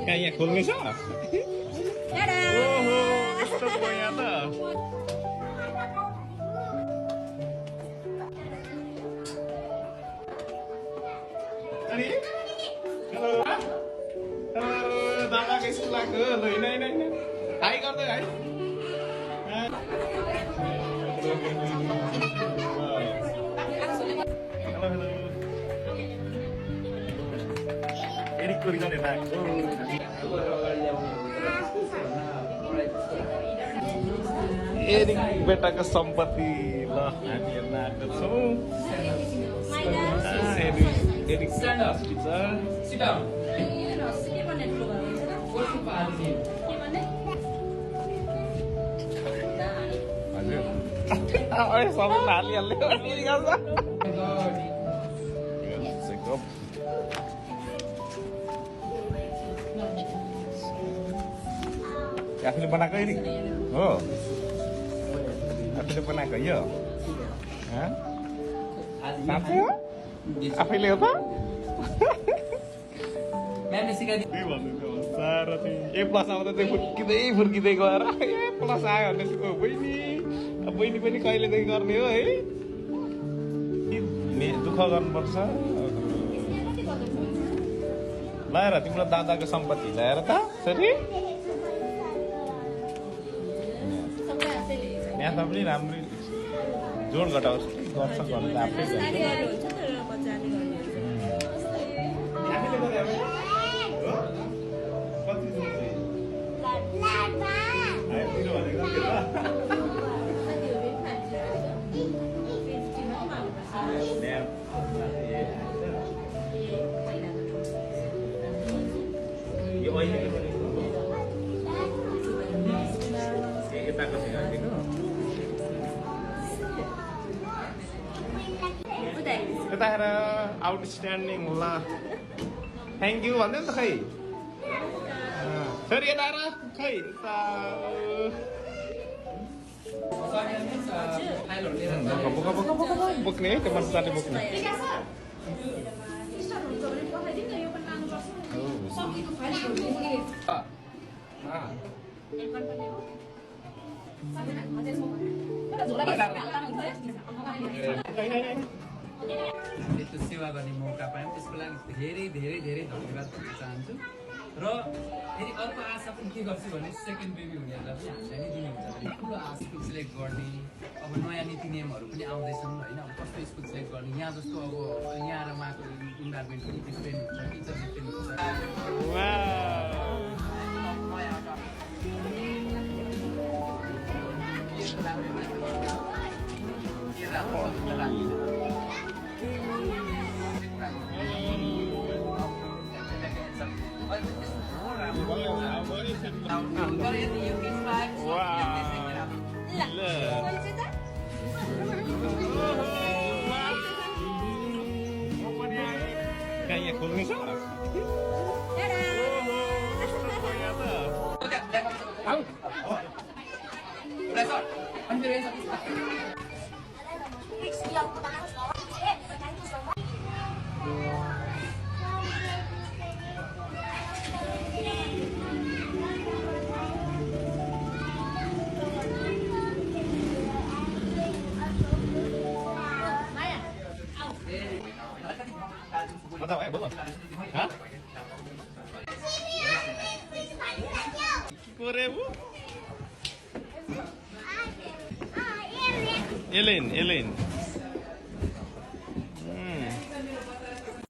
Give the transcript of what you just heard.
Kayaknya kulnya siapa? Oh, itu punya tuh. Tadi? Halo. Halo, dapat ke sekolah ke? Ini. Hai kau tuh, hai. Halo. Erik kurikan ya, Pak. Erik बेटा का संपत्ति ल हामी हेर्न आएको छौँ Eric sit down हजुर सबै हालिहाल्यो आफूले बनाएको एरिक हो आफूले बनाएको यो साँच्चै हो आफैले हो त साह्रो चाहिँ ए प्लस आउँदा चाहिँ फुर्किँदै गएर ए प्लस आयो भने बहिनी पनि कहिलेदेखि गर्ने हो है दुःख गर्नुपर्छ ल्याएर तिम्रो दादाको सम्पत्ति ल्याएर त छोरी यहाँ त पनि राम्रै जोड घटाउँछ गर्छ गर्नु आफै यो यताको यता हेर आउटस्ट्यान्डिङ होला थ्याङ्क यू भन्दै नि त खै छोरी यता हेर खै बोक्ने है त्यो मजाले बोक्ने यस्तो सेवा गर्ने मौका पायौँ त्यसको लागि धेरै धेरै धेरै धन्यवाद दिन चाहन्छु र फेरि अर्को आशा पनि के गर्छु भने सेकेन्ड बेबी हुनेहरूलाई पनि हामीलाई नै दिनुहुन्छ भने ठुलो स्कुल सिलेक्ट गर्ने अब नयाँ नीति नियमहरू पनि आउँदैछन् होइन अब कस्तो स्कुल सिलेक्ट गर्ने यहाँ जस्तो अब यहाँ र उहाँको इन्भाइरोमेन्ट पनि डिफ्रेन्ट हुन्छ टिचर डिफ्रेन्ट हुन्छ Kayaknya kulnya siapa? Tahu belum? Hah? 10.000. Elaine.